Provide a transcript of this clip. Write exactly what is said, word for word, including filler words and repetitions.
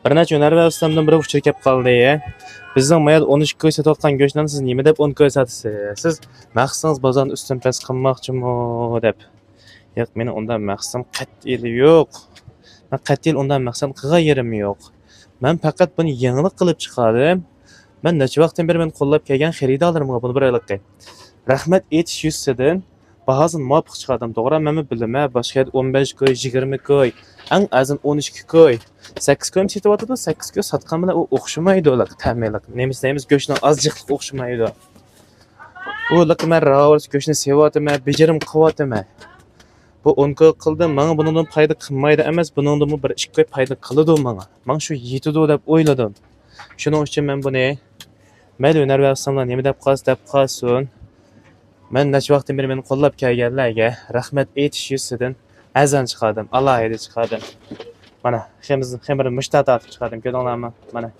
بىر نەچچە ھۈنەرۋەن ئۇستامدىن بىر ئۇچۇر كەپ قالدى. بىزنىڭ مايەدە ئون ئىككى كوي سېتىۋاتقان گۆشلەرنى سىز نېمە دەپ ئون كوي ساتىسىز؟ مەقسىتىڭىز بازارنى ئۈستۈن پەس قىلماقچىمۇ دەپ. ياق، مېنىڭ ئۇنداق مەقسىتىم قەتئىيلا يوق. مەن قەتئىيلا ئۇنداق مەقسەت قىلغان يېرىم يوق. مەن پەقەت بۇنى يېڭىلىق قىلىپ چىقاردىم. مەن نەچچە ۋاقىتتىن بېرى مېنى قوللاپ كەلگەن خېرىدارلىرىمغا بۇنى بېرەيلىكى. رەھمەت ئېيتىش يۈزىسىدىن باھاسىنى مۇۋاپىق چىقاردىم، توغرا؟ مەنمۇ بىلىمەن، باشقا يەردە ئون بەش كوي، يىگىرمە كوي، ئەڭ ئازىنى ئون ئىككى كوي، سەككىز كويمۇ سېتىۋاتىدۇ، سەككىز كوي ساتقان بىلەن ئۇ ئوخشىمايدۇ، تەمى، نېمىسى، نېمىسى، گۆشنىڭ ئازلىقى ئوخشىمايدۇ. ئۇ لىقى مەن راۋۇرۇس گۆشنى سېۋىۋاتىمەن، بېجىرىم قىلىۋاتىمەن. بۇ ئون كوي قىلدىم، ماڭا بۇنىڭدىن پايدا قىلمايدۇ ئەمەس، بۇنىڭدىنمۇ بىر ئىككى كوي پايدا قىلىدۇ ماڭا. ماڭا شۇ يېتىدۇ دەپ ئويلىدىم. شۇنىڭ ئۈچۈن مەن بۇنى، مەيلى ھۈنەرۋەن ئۇستاملار نېمە دەپ قالسا دەپ قالسۇن. مەن نەچچە ۋاقىتتىن بېرى مېنى قوللاپ كەلگەنلەرگە رەھمەت ئېيتىش يۈزىسىدىن ئەرزان چىقاردىم، ئالاھىدە چىقاردىم. مانا، خېمىز-، خېمىرنى مۇشتا تارتىپ چىقاردىم، كۆردۈڭلارمۇ؟ مانا.